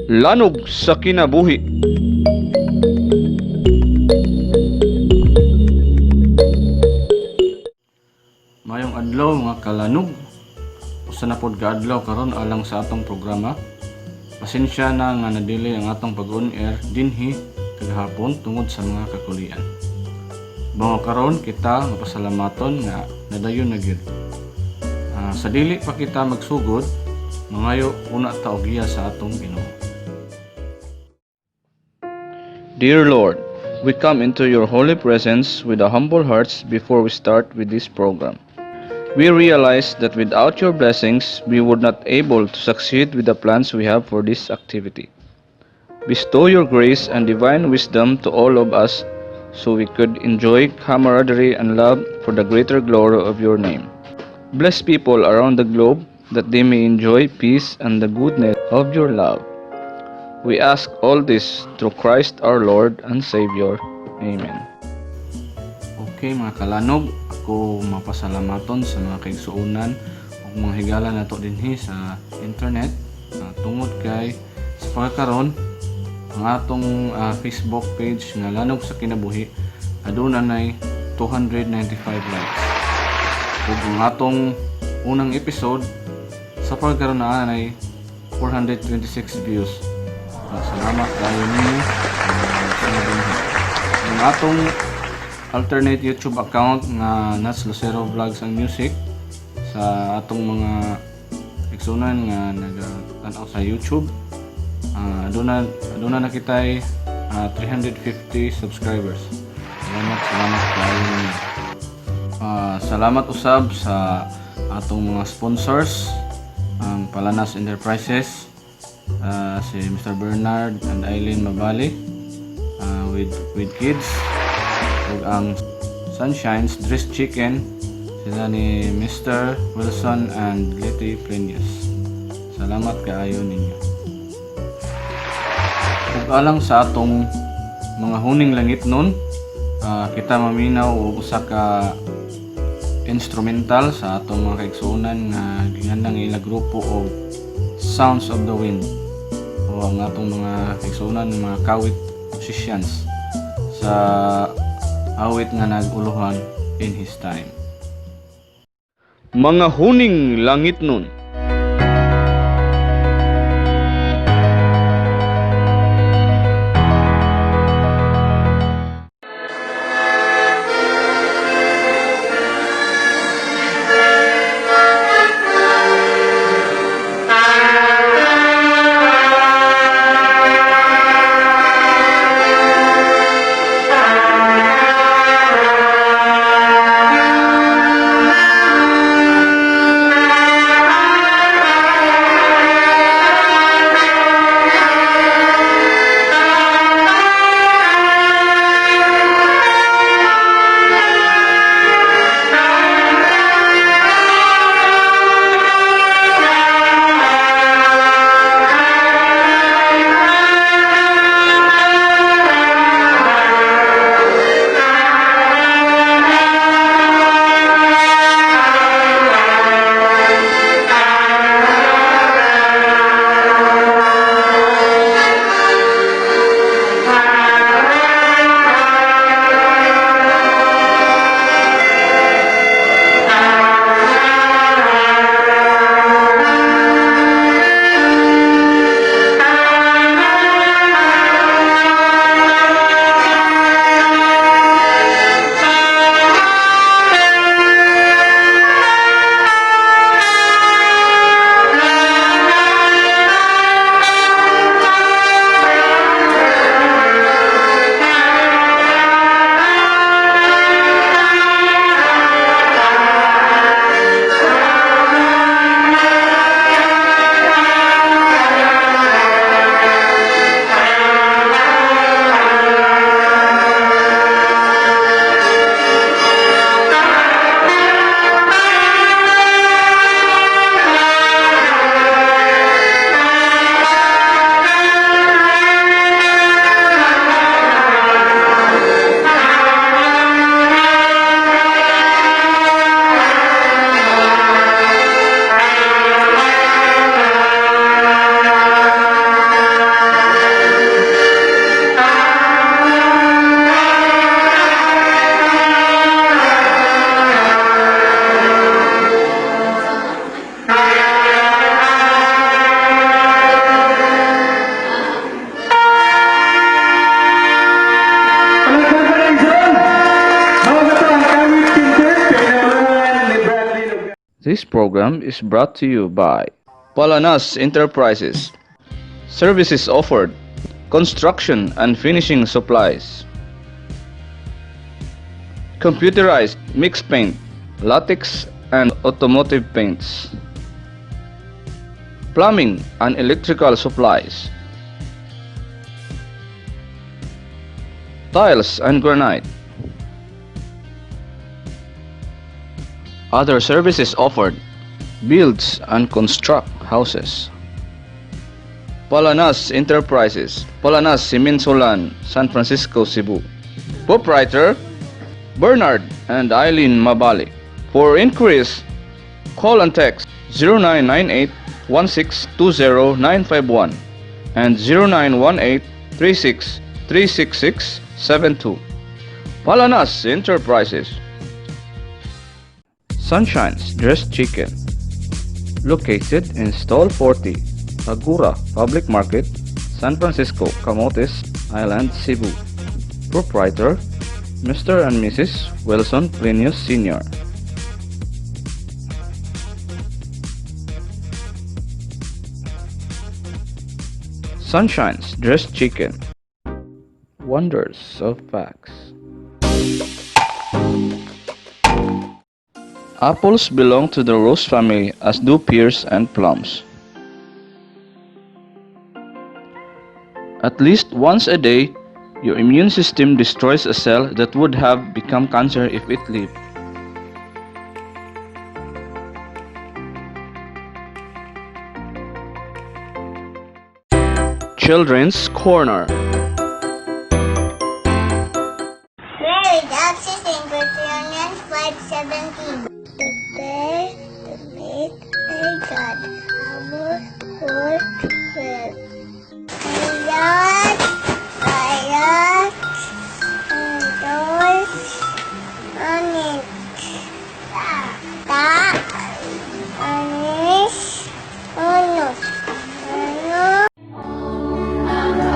Lanog sa Kinabuhi. Mayong adlaw, mga kalanog. Usa na pod ka adlaw karon alang sa atong programa. Pasensya na nga na-delay ang atong pag-on air dinhi kagahapon tungod sa mga kakulian. Bungo karon kita mapasalamaton nga nadayon na gyud. Sa dili pa kita magsugod, mangayo una ta og giya sa atong Ginoo. Dear Lord, we come into your holy presence with a humble hearts before we start with this program. We realize that without your blessings, we would not able to succeed with the plans we have for this activity. Bestow your grace and divine wisdom to all of us so we could enjoy camaraderie and love for the greater glory of your name. Bless people around the globe that they may enjoy peace and the goodness of your love. We ask all this through Christ our Lord and Savior. Amen. Okay, mga kalanog, ako mapasalamaton sa mga kaigsuonan ug mga higala nato dinhi sa internet tungod kay sa pagkakaron ang atong Facebook page nga Lanog sa Kinabuhi aduna nay 295 likes. Ug ang atong unang episode sa pagkaron naa nay 426 views. Salamat kayo ninyo sa dinhi. Ang atong alternate YouTube account nga Nats Lucero Vlogs and Music, sa atong mga igsunan nga nagatanaw sa YouTube, aduna na kitay 350 subscribers. Salamat, salamat kayo ninyo. Salamat usab sa atong mga sponsors, ang Palanas Enterprises, si Mr. Bernard and Eileen Mabali with kids, ug ang Sunshine's Dressed Chicken, sila ni Mr. Wilson and Letty Plenius. Salamat kaayo ninyo. Ug alang sa atong mga huning langit nun, kita maminaw og usa ka instrumental sa atong mga kaigsuonan nga gingandang ila grupo og Sounds of the Wind o ang atong mga kaigsuonan nga mga kawit musicians sa awit nga nag-uluhan "In His Time." Mga huning langit nun. This program is brought to you by Palanas Enterprises. Services offered: construction and finishing supplies, computerized mixed paint, latex and automotive paints, plumbing and electrical supplies, tiles and granite. Other services offered: builds and construct houses. Palanas Enterprises, Palanas Siminsulan, San Francisco, Cebu. Proprietor, Bernard and Eileen Mabali. For inquiries, call and text 0998 1620951 and 0918 36 366 72. Palanas Enterprises. Sunshine's Dressed Chicken. Located in Stall 40, Agura Public Market, San Francisco, Camotes Island, Cebu. Proprietor, Mr. and Mrs. Wilson Plinius Sr. Sunshine's Dressed Chicken. Wonders of Facts. Apples belong to the rose family, as do pears and plums. At least once a day, your immune system destroys a cell that would have become cancer if it lived. Children's Corner. Mary, that's it in Deuteronomy 5:17. The day the mate a God, our word will. Ayat, ayat, endol, anit, ta, anis, uno, ano.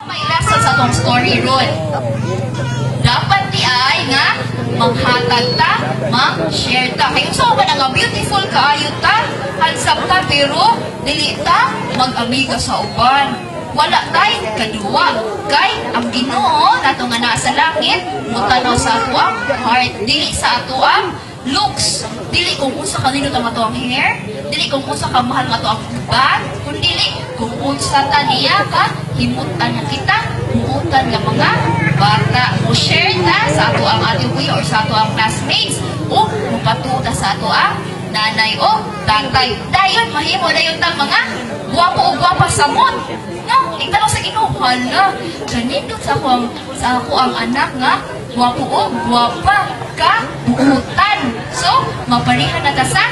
May lesson sa atong story ron. Dapat di ay nga manghatag ta, mang-share ta. Kay unsa man nga beautiful kaayo ta, handsome ta, pero dili ta mag-amiga sa uban. Wala tay kaduwa. Kay ang Ginoo nato nga naa sa langit mutanaw sa ato ang heart, dili sa ato ang looks. Dili kung unsa kanino ta ato ang hair, dili kung unsa ka mahal nga ato ang bag, kun dili kung unsa ta niya ka himutan nga kita, muutan nga mga bata. Mo share ta sa ato ang ate kuya or sa ato ang classmates o mopatuo ta sa ato ang nanay o tatay. Dayon mahimo dayon tang mga guwapo o gwapa samot. No, igtanong sa Ginoo, hala, kanindot sa ako ang anak nga guwapo o gwapa ka buutan. So, maparihan na ta sa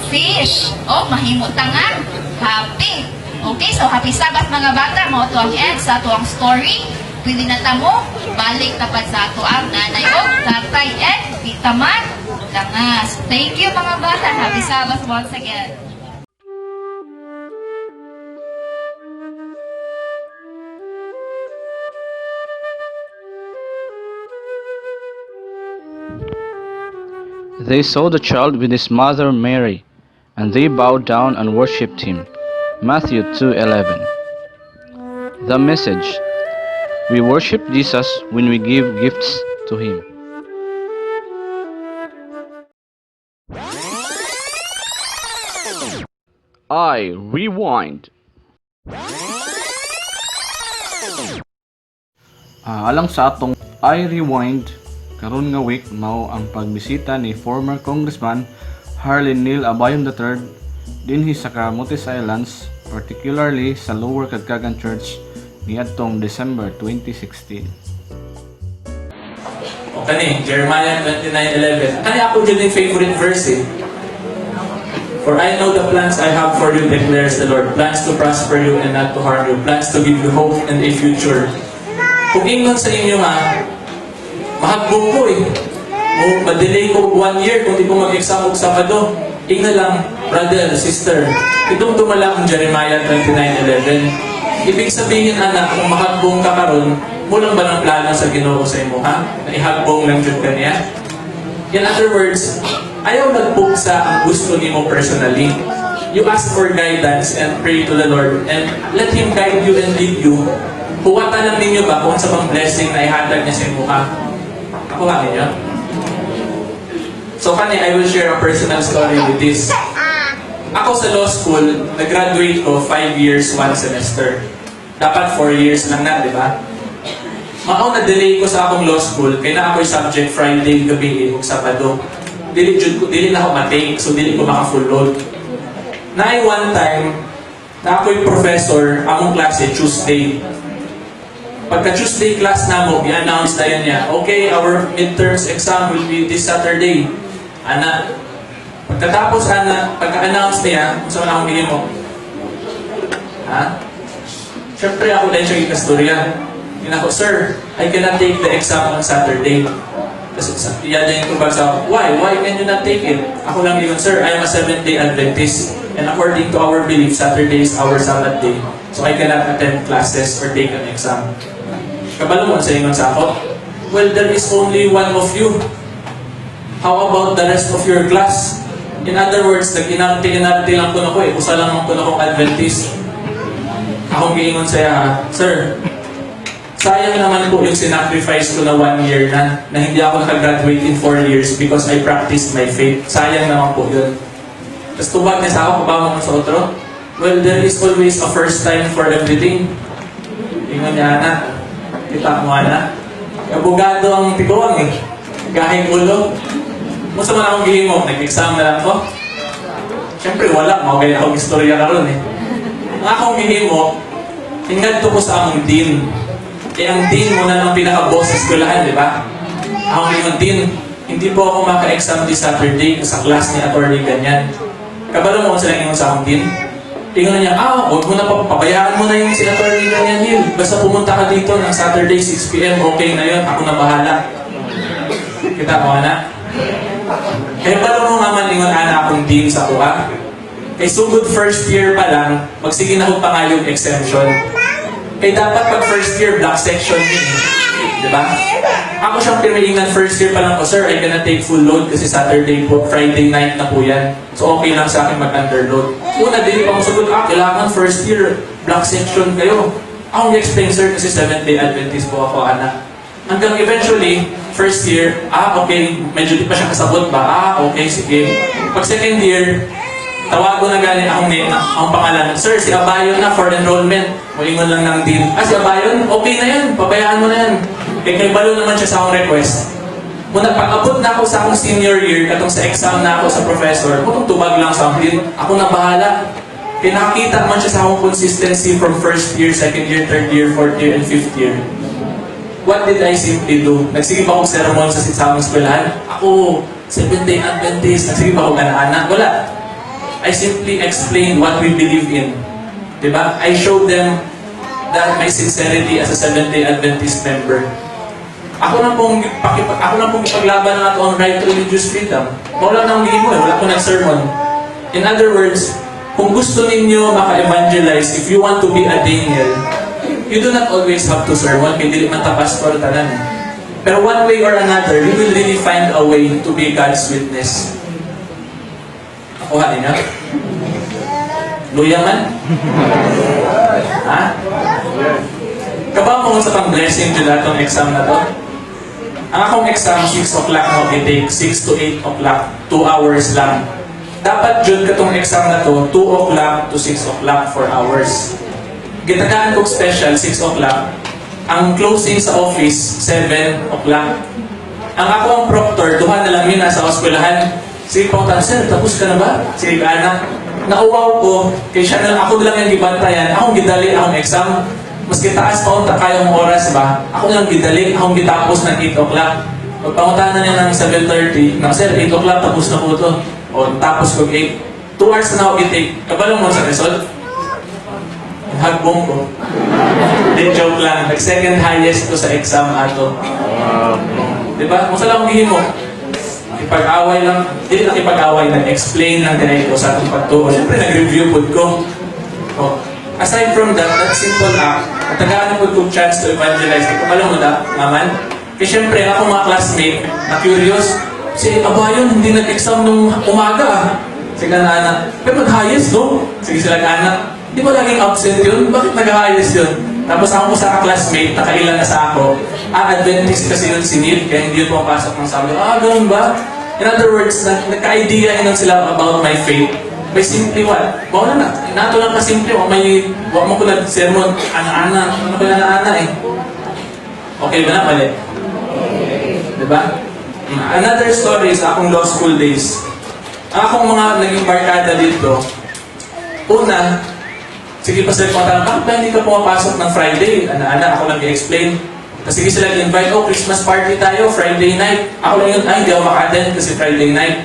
fish. O mahimo ta nga happy. Okay, so happy Sabbath mga bata. Mao to ang end sa ato ang story. Pwede na ta mo balik tapad sa ato ang nanay o tatay and di taman langas. Thank you, mga bata. Happy Sabbath once again. They saw the child with his mother Mary, and they bowed down and worshipped him. Matthew 2:11. The message: We worship Jesus when we give gifts to him. I rewind. Alang sa atong I Rewind karon nga week, mao ang pagbisita ni former Congressman Harley Neil Abayon III dinhi sa Camotes Islands, particularly sa Lower Kagkagan Church niadtong December 2016. O kani, Jeremiah 29:11. Kani ako dyan yung favorite verse eh. "For I know the plans I have for you, declares the Lord. Plans to prosper you and not to harm you. Plans to give you hope and a future." Kung ingon sa inyo nga, mahagbong ko eh. O ma-delay ko one year kung di ko mag-exam og Sabado. Ingna lang, brother, sister, itong tumala ang Jeremiah 29:11. Ibig sabihin, anak, kung mahagbong ka karon, mao lang ba ng plano sa Ginoo sa imo, ha? Na ihagbong lang jud ka niya? In other words, ayaw nagpugsa ang gusto nimo personally. You ask for guidance and pray to the Lord and let Him guide you and lead you. Huwata lang ninyo ba kung sa bang blessing na ihatag niya sa imo, ha? Ako ba ninyo? So kani, I will share a personal story with this. Ako sa law school, nag-graduate ko 5 years, 1 semester. Dapat 4 years lang na, di ba? Mao na delay ko sa akong law school kay naa ako'y subject Friday gabi eh, ug Sabado. Dili jud ko, dili na ako ma-take, so dili ko maka full load. Naay one time na ako'y professor, among klase Tuesday. Pagka Tuesday class namo, i-announce na yun niya, "Okay, our midterms exam will be this Saturday." Ana, pagkatapos ana, pagka-announce niya, unsa man akong gihimo? Ha? Siyempre ako din siya ikastorya. Yun ako, "Sir, I cannot take the exam on Saturday." Tapos iya din tubag sa ako, "Why? Why can you not take it?" Ako lang yun, "Sir, I am a Seventh-day Adventist. And according to our belief, Saturday is our Sabbath day. So I cannot attend classes or take an exam." Kabalo mo sa ingon sa ako, "Well, there is only one of you. How about the rest of your class?" In other words, nag-inarte-inarte lang ko na ko eh. Usa lang ko na akong Adventist. Akong giingon siya, ha, "Sir, sayang naman po yung sinacrifice ko na one year na hindi ako nakagraduate in 4 years because I practiced my faith. Sayang naman po yun." Tapos tubag niya sa ako, kabawa mo sa otro, "Well, there is always a first time for everything." Ingon niya na. Kita mo na. Abogado ang tiguang eh. Gahing ulo. Unsa man akong gihimo, nag-exam na lang ko? Siyempre wala, mao gaya akong istorya karon eh. Ang akong gihimo, ingadto ko sa among dean. Eh ang dean mao na ang pinaka-boss sa eskwelahan, di ba? Akong ingon, "Dean, hindi po ako maka-exam this Saturday sa class ni attorney ganyan." Kabalo mo kung sila ingon sa akong dean? Ingon na niya, "Ah, huwag mo na pa, pabayaan mo na yung si attorney ganyan, Neil. Basta pumunta ka dito ng Saturday 6 p.m., okay na yun, ako na bahala." Kita mo, ana? Kaya balo mo nga man ingon ana akong dean sa kuha. Kay sugod first year pa lang, magsige na kong pangayog exemption. Kay dapat pag first year, block section yun eh. Di ba? Ako siyang pinaingan first year pa lang ko, "Sir, I cannot take full load kasi Saturday po, Friday night na po yan. So okay lang sa akin mag-underload." Una, dili pa ko sugod, "Ah, kailangan first year, block section kayo." Akong explain, "Sir, kasi Seventh-day Adventist po ako, anak." Hanggang eventually, first year, "Ah, okay," medyo di pa siya kasabot ba? "Ah, okay, sige." Pag second year, tawago na gani akong name, akong pangalan. "Sir, si Abayon na for enrollment." Moingon lang ng dean, "Ah, si Abayon, okay na yan, pabayaan mo na yan." Kay balo naman siya sa akong request. Muna, pag-abot na ako sa akong senior year, katong sa exam na ako sa professor, mutong tubag lang sa akong dean, "Ako na bahala." Kaya nakakita man siya sa akong consistency from first year, second year, third year, fourth year, and fifth year. What did I simply do? Nagsige ba akong sermon sa among eskwelahan? "Ako, Seventh-day Adventist," nagsige ba akong anak? Wala. I simply explained what we believe in. Diba? I showed them that my sincerity as a Seventh-day Adventist member. Ako lang pong ipaglaban ng ato ang right to religious freedom. Wala nang gihimo eh. Wala ko nag-sermon. In other words, kung gusto ninyo maka-evangelize, if you want to be a Daniel, you do not always have to sermon, kay dili man ta pastor tanan eh. Pero one way or another, we will really find a way to be God's witness. Nakuha ninyo? Luya man? Ha? Kabaw mo sa pang blessing jud atong exam na to? Ang akong exam, 6 o'clock mo i-take, 6 to 8 o'clock, 2 hours lang. Dapat jud katong exam na to, 2 o'clock to 6 o'clock, 4 hours. Gitagaan kog special, 6 o'clock. Ang closing sa office, 7 o'clock. Ang ako ang proctor, duha na lang yun nasa eskwelahan. Sige, pangutan, "Sir, tapos ka na ba?" Sige, anak. Nauwaw ko, kay siya na lang, ako na lang yung gibantayan, akong gidali akong exam. Maski taas pa unta kayong oras ba, ako lang gidali, akong gitapos ng 8 o'clock. Pagpangutan na niya ng 7:30, na, "Sir, 8 o'clock, tapos na po to." O, tapos ko 8. 2 hours na ako i-take. Kabalo mo sa result? Hagbong ko. Di, joke lang. Nag-second highest ko sa exam ato. Di ba? Kung sa lang akong gihimo, ipag-away lang, di nakipag-away, nag-explain lang din ko sa atong pagtuo. Siyempre, nag-review pud ko. Oh. Aside from that, that simple act, natagaan pud kong chance to evangelize. Kabalo mo na, maman. Kasi siyempre, ako mga classmate, na curious, si Abayon, hindi nag-exam nung umaga ah. Sige na anak, pero nag-highest, no? Sige sila anak, di ba laging absent yun? Bakit nag-highest yun? Tapos ako sa classmate, nakailan na sa ako, ah, Adventist kasi yun si Neil, kaya hindi yun pumapasok ng Sabado. Ah, ganun ba? In other words, nagka-idea yun sila about my faith. By simply what? Bawa na na. Nato lang ka-simple. Wa may, wa mo ko nag-sermon, ana-ana. Ano ko ana-ana eh. Okay ba na? Mali. Diba? Another story sa akong law school days. Ang akong mga naging barkada dito, una, sige pa sila kumata, "Bakit ba hindi ka pumapasok ng Friday?" Ana-ana, ako lang i-explain. Tapos sige sila invite, "Oh, Christmas party tayo, Friday night." Ako lang yun, "Ay, hindi ako maka-attend kasi Friday night."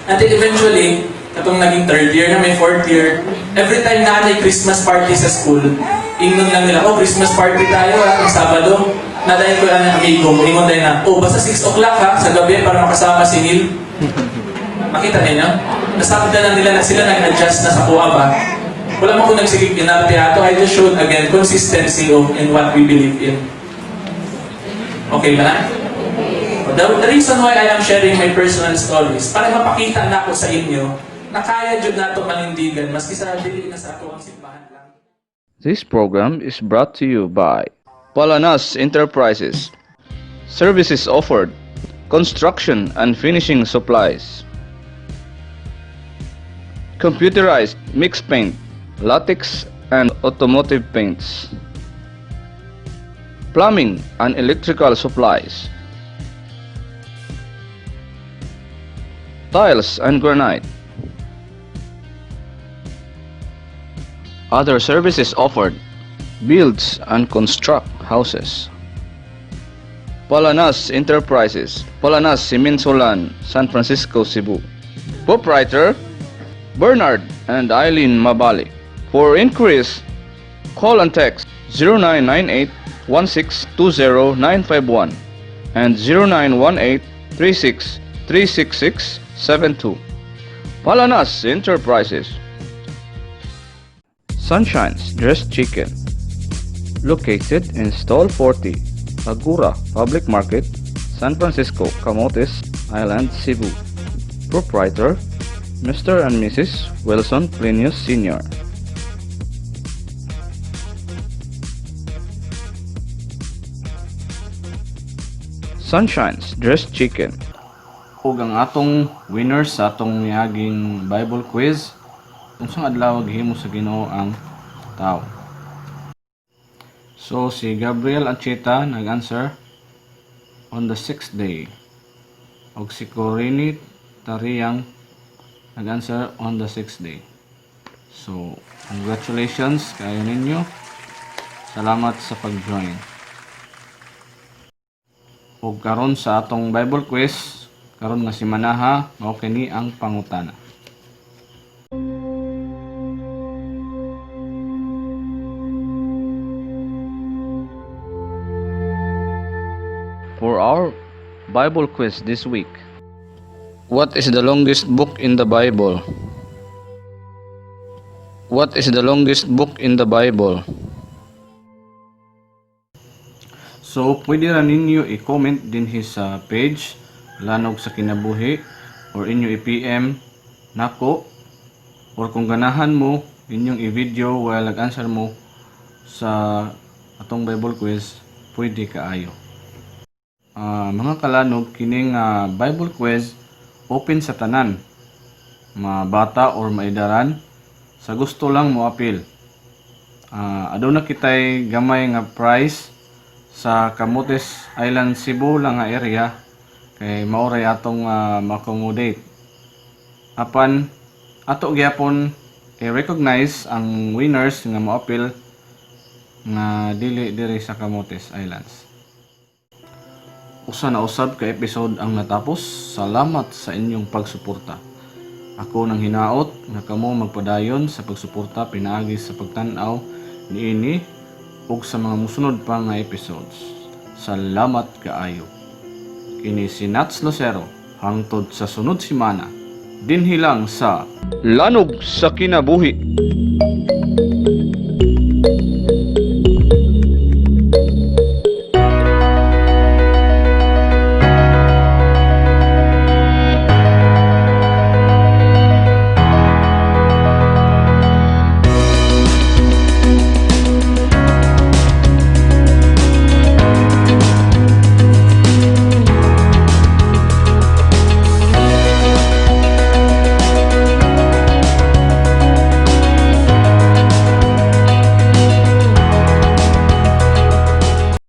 Until eventually, katong naging third year na may fourth year, every time na may Christmas party sa school, ingnon lang nila, "Oh, Christmas party tayo ha, ang Sabado." Nadayon ko lang ng amigo, ingon tayo na, "Oh, basta 6 o'clock ha, sa gabi para makasama si Neil." Makita ninyo? Nasabi na lang nila na sila nag-adjust na sa kuha ba? Wala mo kung nagsigig inarte ato. I just showed again consistency of in what we believe in. Okay ba na? The reason why I am sharing my personal stories, para mapakita na ako sa inyo na kaya jud nato manindigan maski sa dili na sa ato ang simbahan lang. This program is brought to you by Palanas Enterprises. Services offered: construction and finishing supplies, computerized mixed paint, latex and automotive paints, plumbing and electrical supplies, tiles and granite. Other services offered: builds and construct houses. Palanas Enterprises, Palanas Siminsolan, San Francisco, Cebu. Proprietor, Bernard and Eileen Mabali. For inquiries, call and text 0998 1620951 and 0918 36 366 72. Palanas Enterprises. Sunshine's Dressed Chicken. Located in Stall 40, Agura Public Market, San Francisco, Camotes Island, Cebu. Proprietor, Mr. and Mrs. Wilson Plinius Sr. Sunshine's Dressed Chicken. Ug ang atong winner sa atong miaging Bible quiz, unsang adlaw gihimo sa Ginoo ang tao? So si Gabriel Ancheta nag-answer on the sixth day. Og si Corini Tariang nag-answer on the sixth day. So, congratulations kayo ninyo. Salamat sa pag-join. Ug karon sa atong Bible quiz, karon nga simanaha, mao kini ang pangutana. For our Bible quiz this week, what is the longest book in the Bible? What is the longest book in the Bible? So, pwede ra ninyo i-comment dinhi sa page Lanog sa Kinabuhi or inyo i-PM nako or kung ganahan mo inyong i-video while nag-answer mo sa atong Bible quiz, pwede kaayo. Mga kalanog, kining Bible quiz open sa tanan, mga bata or maidaran, sa gusto lang mo apil. Aduna kitay gamay nga prize sa Camotes Island, Cebu lang nga area kay mao ray atong ma-accommodate. Apan ato gyapon i-recognize ang winners nga moapil nga dili diri sa Camotes Islands. Usa na usab ka episode ang natapos. Salamat sa inyong pagsuporta. Ako nang hinaot nga kamo magpadayon sa pagsuporta pinaagi sa pagtan-aw niini ug sa mga musunod pa nga episodes. Salamat kaayo. Kini si Nats Lucero, hangtod sa sunod simana. Dinhi lang sa Lanog sa Kinabuhi.